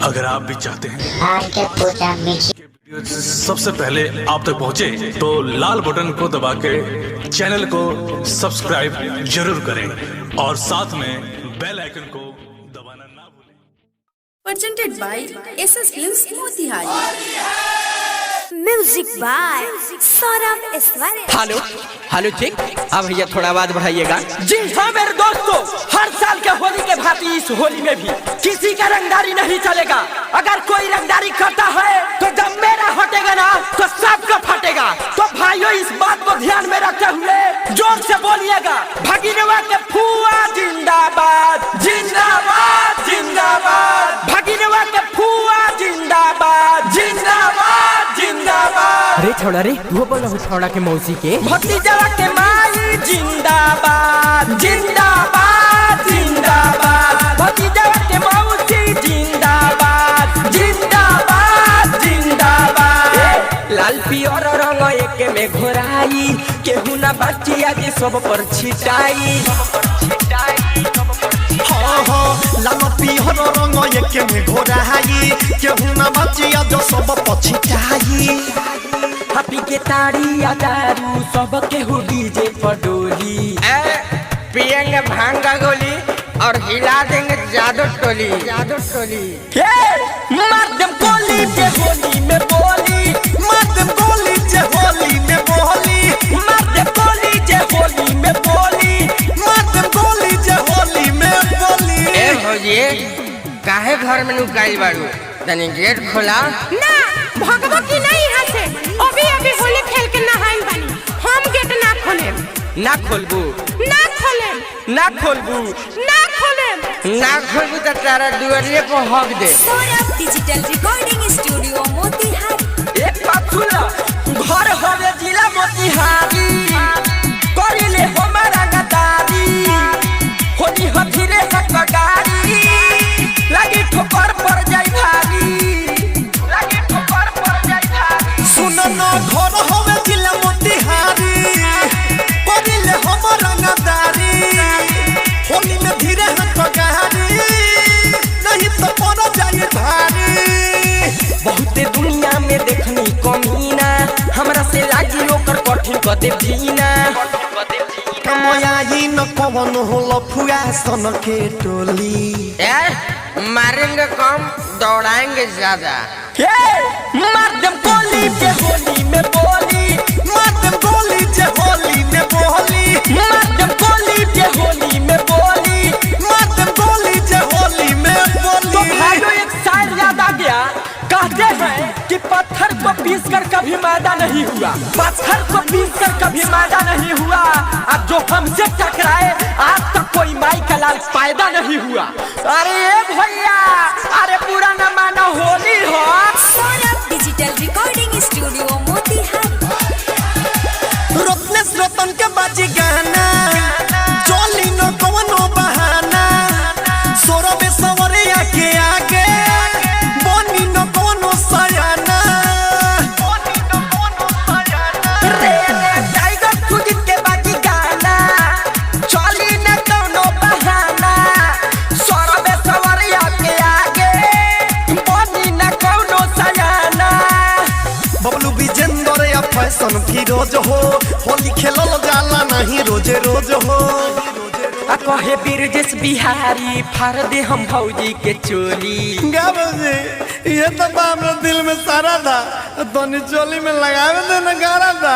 अगर आप भी चाहते हैं आर के पूजा म्यूजिक वीडियो सबसे पहले आप तक पहुंचे, तो लाल बटन को दबा के चैनल को सब्सक्राइब जरूर करें और साथ में बेल आइकन को दबाना ना भूलें। Presented by SS Films Motihari. Music by Saurabh Isware. Hello hello, ठीक। अब भैया थोड़ा आवाज बढ़ाइएगा। जी हाँ मेरे दोस्तों, हर साल के होली के भांति इस होली में भी किसी का रंगदारी नहीं चलेगा। अगर कोई रंगदारी करता है तो जब मेरा हटेगा ना तो सबका फटेगा। तो भाइयों, इस बात को ध्यान में रखते हुए जोर से बोलिएगा, भगिनवा के फुआ जिंदाबाद जिंदाबाद जिंदाबाद, भगिनवा के फुआ जिंदाबाद जिंदाबाद जिंदाबाद। अरे छोड़ा रे, वो बोला हूँ छोड़ा के मौसी के। भतीजवा के माई जिंदाबाद जिंदाबाद जिंदाबाद, भतीजवा के मौसी जिंदाबाद जिंदाबाद जिंदाबाद। लाल पियर रंग एक में घोराई, केहू ना बाची आज सब पर छिटाई। हाँ हाँ, लाल पिहर रंग एके में घोराई, केहू न बचिया जो सब पछिटाई। हाथी के ताड़ी आ दारू सब केहू डीजे पर डोली। पियेंगे भांग का गोली और हिला देंगे जादू टोली, जादू टोली। हे माध्यम गोली पे होली में बोली, माध्यम गोली जे होली में बोली, माध्यम गोली जे होली में बोली, माध्यम गोली जे होली में बोली। ए भौजी, काहे घर में नुकाइल बाड़ू? तनी गेट खोला। ना भगवा की नहीं, यहाँ से अभी अभी होली खेल के नहाइल बानी हम। गेट ना खोले। ना खोलबू? ना खोले। ना खोलबू? ना खोले। ना खोलबू तो तारा दुआरिये पर हक दे। Saurabh digital recording studio Motihari. एक बात सुन ला, घर हवे जिला मोतिहारी, करिले हमारा गद्दारी। होली हथिरे हक गाड़ी लगी, ठोकर पर जाई भारी, लगी ठोकर पर जाई भारी। सुन न, घर हवे जिला मोतिहारी, करिले हम रंगदारी। होली में धीरे हाथ गाड़ी, नहीं तो पड़ जाए भारी। बहुते दुनिया में देखनी कमीना, हमरा से लागी ओकर कठिन क दे दीना। कमयाई न कवन हो लफुआ सन के टोली। ए, मारेंगे कम, दौड़ाएंगे ज्यादा। हे मार देम गोली पे होली में बोली, माध्यम गोली जे होली में बोली, मार देम गोली पे होली में बोली, माध्यम गोली जे होली में तो बोली। भाइयों, एक शायर याद आ गया। कहते हैं कि पत्थर को पीस कर कभी मैदा नहीं हुआ, पत्थर को पीस कर कभी मैदा नहीं हुआ। अब जो हमसे टकराए, आज तक कोई माई का लाल पैदा नहीं हुआ। अरे ए भैया, अरे पूरा न माना, होली हो। Saurabh digital recording studio Motihari. Ratnesh Ratan के बाजी गाना, चली न कवनो बहाना। सोरबे सवरिया के आगे बनी न कवनो सयाना। रे रे टाइगर सुजीत के बाजी गाना, चली न कौनो बहाना। सौरभ सवरिया के आगे बनी न कौनो सयाना। बबलू विजेंद्र या फैशन फिरोज हो, होली खेलल जाला नहीं रोजे रोज हो। आ कहे बिरजेश बिहारी, फाड़ दे हम भौजी के चोली। जी, ये तो हमरा दिल में सारा था, तनी चोली में लगावे दे ना गारा था।